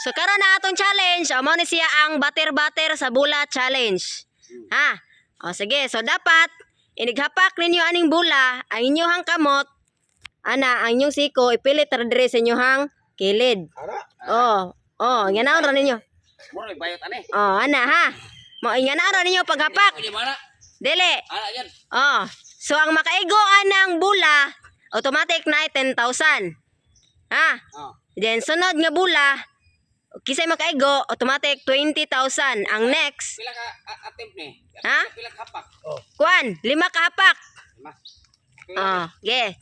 So karon na atong challenge, amo ni siya ang bater-bater sa bula challenge. Ha? O sige, so dapat inighapak ninyo aning bula, ang inyong kamot, ana ang inyong siko ipilit ra diri sa inyong kilid. Ara. Oh, oh, nganaon ra ninyo. Mura may bayot ani. Oh, ana ha. Mo nganaon ra ninyo paghapak. Pwede ba na? Dili. Ana yan. Oh, so ang makaigo anang bula, automatic na ay 10,000. Ha? Oh. Then sunod nga bula, kisay makaigo, automatic 20,000. Ang next, Pila ka attempt ni? Ha? Pila ka hapak? Oh. kuan, lima ka hapak. Lima. Oh, ge.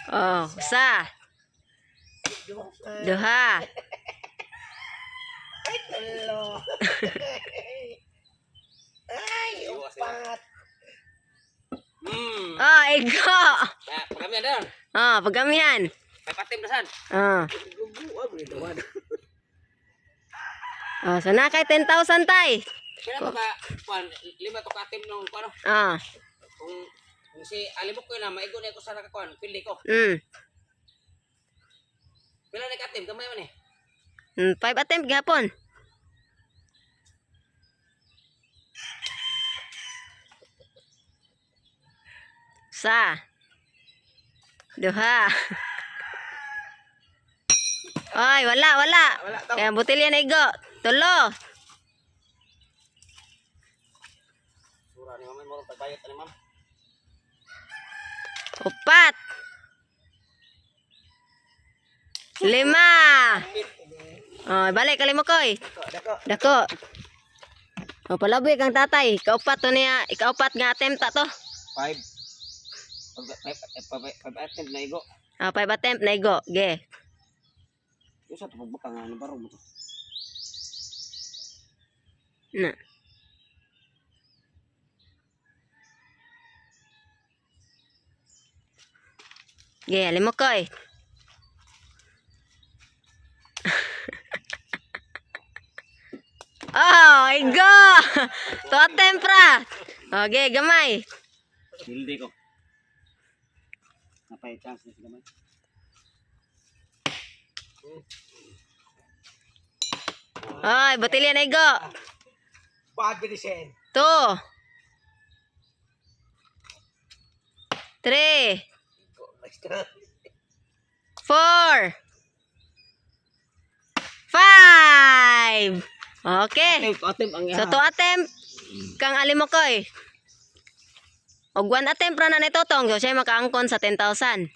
Oh, usa. Duha. Ay, tulo. Ay, upat. Oh, igo. Kaya pagkamihan dayon. Oh, pagamihan. May attempt na san. Oh. Gubuan mo ito. Oh, so na kay 10,000 tay. Pila to ka kuan lima to ka attempt nung kuan. Oh. Kung si alimok ko na maigo na ko sa nakakuan, pili ko. Pila na ka attempt gamay man eh. 5 attempt gihapon. Sa. Duha. Ay, wala, wala. Wala to. Kaya botelya na igo. Tulo. Sura ni ma'am, murag pagbayot ani ma'am. Upat. Lima. Oh, balik kalimokoy. Dako. Dako. O palaboy kang tatay. Ikaupat to niya. Ikaupat nga attempt ta to. 5 5 attempt na igo. Ah, 5 attempt na igo. Ge. Usa to pagbaka nga ni baro mo to. Na. Ge, alimokoy. Oh, igo. To attempt ra. Okay, gamay. Hindi ko. Napay chance na sila man. Ay, botelya na igo. Bad medicine. 2, 3, Basta. 4, 5. Okay. Attempt ang So, 2 attempt kang alimokoy. Og 1 attempt ra na ni Totong. So, siya makaangkon sa 10,000.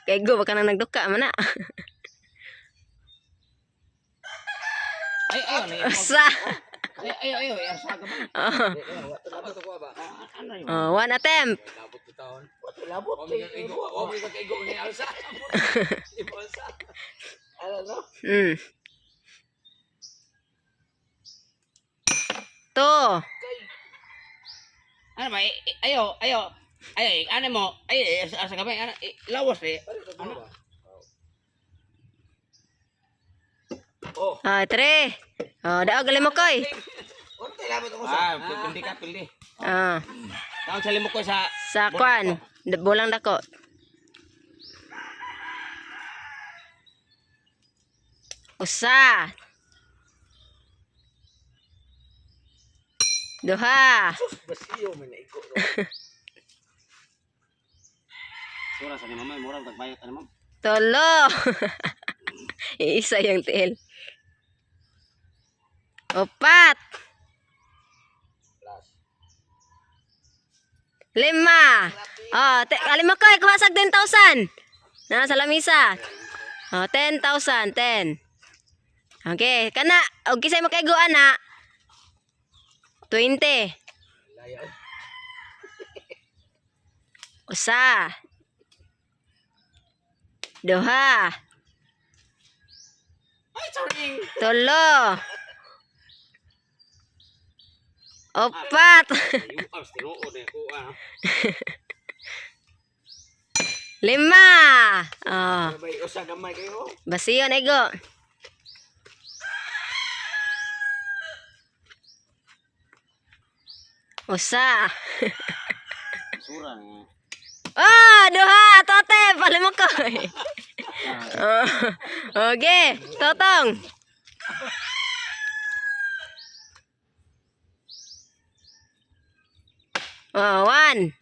Kay go, baka nang nagduka man na. Ay ay ay. Usa. Ay ay ay ay sa gamay. Oh, Ano ko ba? Ano yun? oh, 1 attempt. Labot bitaon. Labot. Igo, oh, mi igo ni alsa. Igo alsa. Ano no? 2. Ano ba? Ayo, ayo. Ay, ano mo? Ay, asa gamay ano lawas eh. Ano? Oh. Ah, 3. Oh, daog alimokoy. Unti labot ako sa. Ah, pildi ka, pildi. Ah, Taon sa limok ko sa sa kwan, bulang dako. Usa. Duha. Basiyo man na igo. Sura sa ni mama, murag tagbayot ani ma'am. Tulo. Iisa yung tiil. Upat. Lima. Oh, alima ko, kuha sa 10,000. Na sa lamisa. Oh, 10,000, 10. Okay, kana og kisay makaigo ana. 20. Layo. Usa. Duha. Ay, sorry. Tulo. Upat. Yung arms tinuod eh ko ah. Lima. Oh, May usa gamay kayo. basiyon ego. Usa. Sura na. Ah, duha, tote, palimukoy. Oh, okay, totong. Oh, one.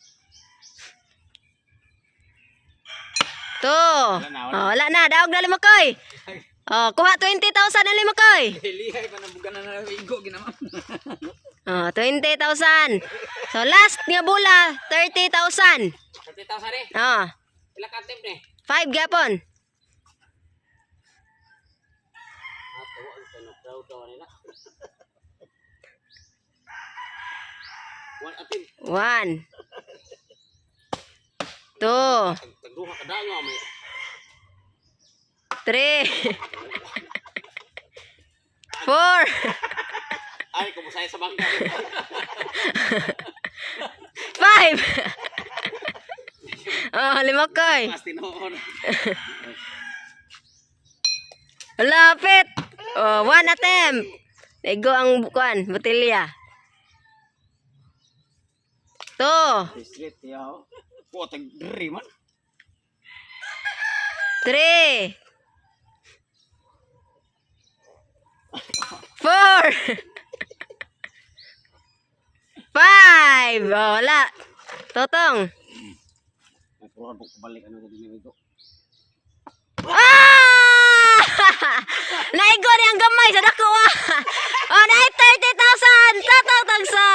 Two. Oh, wala na, daog na limakoy. Oh, kuha 20,000 na limakoy. Lihay pa nang bugan na igo ginaman. Oh, 20,000. So last nga bola, 30,000. 30,000 eh. Oh, Ila ka attempt ni? 5 gapon. Ah, tuwa ang kano proud daw nila. One attempt. One. Two. Tagduha ka daw may. Three. Four. Ay, kumusay sa bangka. Five. Oh, lima koy. Mas tinuon. Lapit. Oh, one attempt. Ego ang kuan, botelya. Two. Street yaw. Po tag diri man. Three. Four. Five. Oh, wala. Totong. Nagkuhan po balik ano sa dinamigo. Ah! Naigo ni ang gamay sa dako ah. Oh, naay 30,000. Totong tagsa.